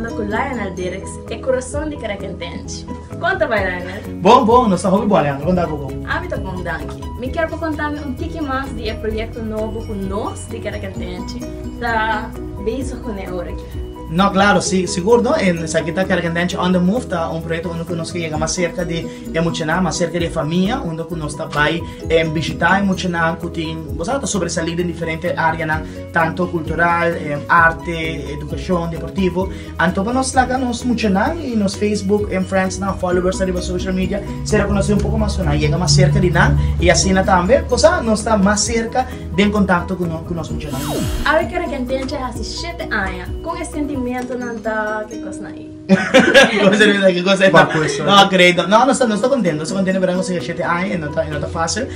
papiando ku Lionel Dirks, e kurason di Kerekentenchi. Kon ta bai, Lionel? Bon, bon, nos ta hopi bon, Alejandro. Kon ta ku bo? Ami ta bon, danki. Mi kier pa konta mi un tiki mas di e proyekto nobo ku nos di Kerekentenchi ta bezig kuné ora aki. No, claro, si, sigur no. En esaki ta Kerkendenchi on the Move, ta un proyecto unda cu nos ke yega mas cerca di e muchanan, mas cerca di e famia, unda cu nos ta bay en bishita e muchanan cu tin, bo sa, ta sobresali den diferente areanan, tanto cultural, arte, educacion, deportivo. Anto pa nos laga nos muchanan y nos Facebook en friendsnan, followers ariba social media, ser conoci un poco mas cu nan, yega mas cerca di nan y asina tambe, bo sa, nos ta mas cerca den contacto cu nos, cu nos muchanan. Awe Kerkendenchi a haci shete aña, kon e sentimentonan ta ke kosnan ei? Ke kos ei ta? No, great. No, nos ta, nos ta contento. Nos ta contento pero nos shete aña e no ta, e no ta fácil.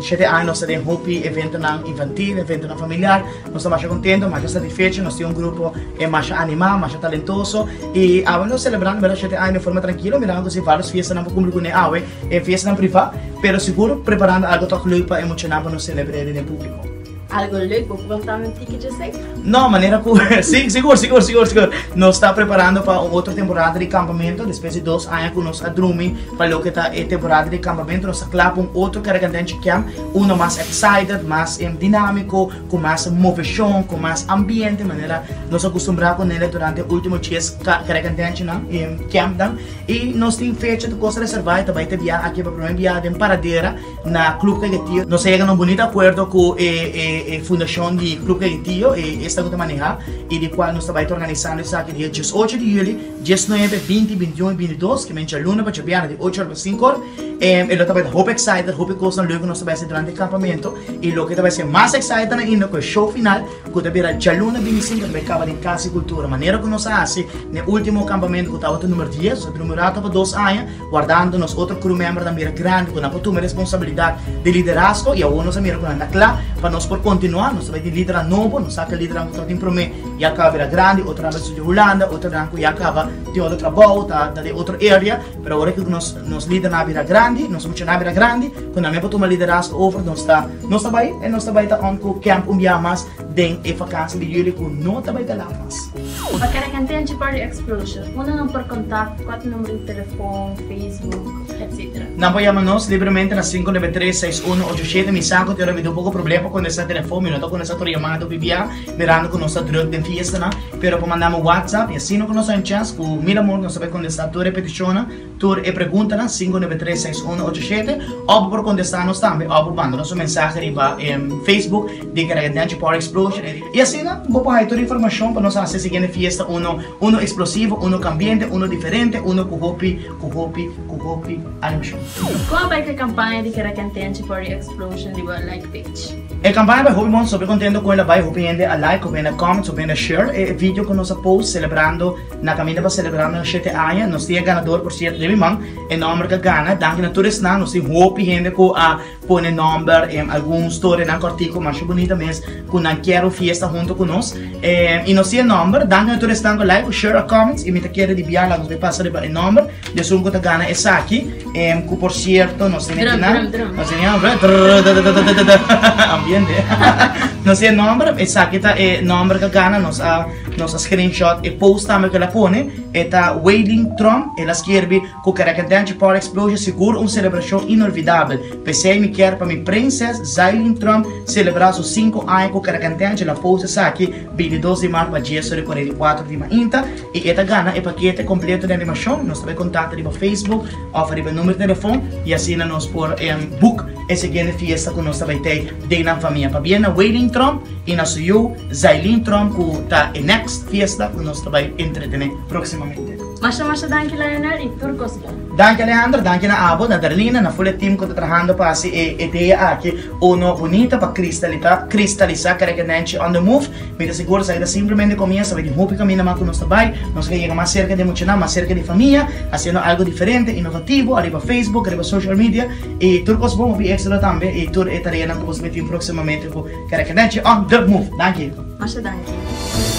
Shete aña nos ta den hopi eventonan infantil, eventonan familiar. Nos ta masha contento, masha satisfecho. Nos tin un grupo masha animá, masha talentoso. I awe nos celebrando berdad shete aña den forma trankilo, mirando ku si varios fiestanan por cumpli kuné awe, e fiestanan privá, pero sigur preparando algo tòg leuk pa e muchanan pa nos celebr'é den e público. Algo leuk, bo por conta mi un tiki djesei? No, manera cu, si, sigur, sigur, sigur, sigur. Nos ta preparando pa un otro temporada di campamento, despues di dos aña cu nos a drumi pa loke ta e temporada di campamento, nos ta cla pa un otro Caracandentje Camp, uno mas excited, mas dinamico, cu mas movecion, cu mas ambiente, manera nos a custumbra cu nele durante e ultimo dies Caracandentjenan, campnan. Y nos tin fecha tur cos reserva y ta bay ta biaha aki pa primer biaha den Paradera. Na Club Caquetio nos a yega na un bunito acuerdo cu e fundacion di Club Caquetio, e esta cu ta maneha y di cual nos ta bay ta organisando esaki dia diesocho di juli, diesnuebe, binti, bintiun y bintidos, ke men djaluna pa djabièrnè di ocho ora pa sinku or. E lo ta bay ta hopi excited, hopi cosnan leuk cu nos ta bay haci durante e campamento y loke ta bay ser mas excited ainda cu e show final cu ta bira djaluna bintisinko ta bay caba den Cas di Cultura, manera cu nos a haci na e ultimo campamento cu tabata numero dies, nos a drumi un rato pa dos aña. Wardando nos otro crew membernan mira grandi ku nan por tuma e responsabilidat di liderazgo i awor nos a mira ku nan ta kla pa nos por kontinuá. Nos ta bai tin lidernan nobo, nos sa ku e lidernan ku tabatin promé ya kaba bira grandi, otronan bai studia Hulanda, otronan ku ya kaba tin otro trabou, ta den otro area, pero awor ku nos nos lidernan a bira grandi, nos muchanan a bira grandi, ku nan mes por tuma liderazgo over, nos ta nos ta bai i nos ta bai ta on ku camp un bia mas den e vakansi di juli ku no ta bai ta lat mas. Pa kere kentente Party Explosion, unda nan por contact, cua ta numero di telefon, Facebook, etc. Nan por yama nos libremente na 593 6187. Mi sa cu te ora mi tin un poco problema pa contesta telefon, mi no ta contesta tur yamada hopi bia, mirando cu nos ta druk den fiestanan, pero por manda mi WhatsApp y asina cu nos ta un chance, cu mil amor nos ta bay contesta tur e peticionnan. Tur e preguntanan, 593 6187, òf bo por kontestá nos tambe òf bo manda nos un mensahe riba Facebook di Caracas Power Explosion i asina bo por haña tur informashon pa nos hasi e siguiente fiesta uno uno eksplosivo, uno kambiente, uno diferente, uno ku hopi ku hopi ku hopi animashon. Kon a bai ku e kampaña di Caracas Power Explosion riba like page? E kampaña bai hopi bon, sopi kontento ku el a bai, hopi hende a like, hopi hende a comment, hopi hende a share e video ku nos a post selebrando Na kaminda pa selebrá nos shete aña, nos tin e ganador por sierto den mi man, e nòmber ku a gana. Danki na tur esnan, nos tin hopi hende ku a pone nòmber en algun storianan kòrtiku masha bunita mes ku nan kier un fiesta huntu ku nos. I nos tin e nòmber, danki na tur esnan ku a like, ku share, a comments i mi ta kere di bia laga nos bai pasa riba e nòmber di esun ku ta gana esaki, ku por sierto nos tin akinan, nos tin ambiente, nos tin e nòmber, esaki ta e nòmber ku a gana, nos a. Nos a screenshot e post tambe ku el a pone, e ta Waylin Trump, el a skirbi ku Kerekententje Party Explosion sigur un selebrashon inolvidabel. P'esei mi kier pa mi prinses Zailin Trump selebrá su sinku aña ku Kerekententje, el a post esaki bintidos di mart pa dies ora i kuarenta i kuater di mainta i e ta gana e pakete kompleto di animashon. Nos ta bai kontakta riba Facebook òf riba number di telefon i asina nos por book e siguiente fiesta ku nos ta bai tei den nan famia. Pabia na Waylin Trump i na su yu Zailin Trump ku ta e next fiesta ku nos ta bai entretené próksimamente. Masha masha danki Lionel i tur kos bon. Danki Alejandra, danki na abo, na Darlina, na full e team ku ta trahando pa hasi e idea aki uno bunita pa kristalitá, kristalisá Kerekenenchi on the move. Mi ta sigur esaki ta simplemente komienso, tabata tin hopi kaminda mas ku nos ta bai, nos ke yega mas serka di e muchanan, mas serka di famia, hasiendo algo diferente, inovativo, ariba Facebook, ariba social media. I tur kos bon, hopi éxito tambe i tur e tareanan ku boso tin próksimamente ku Kerekenechi on the move. Danki. Masha danki.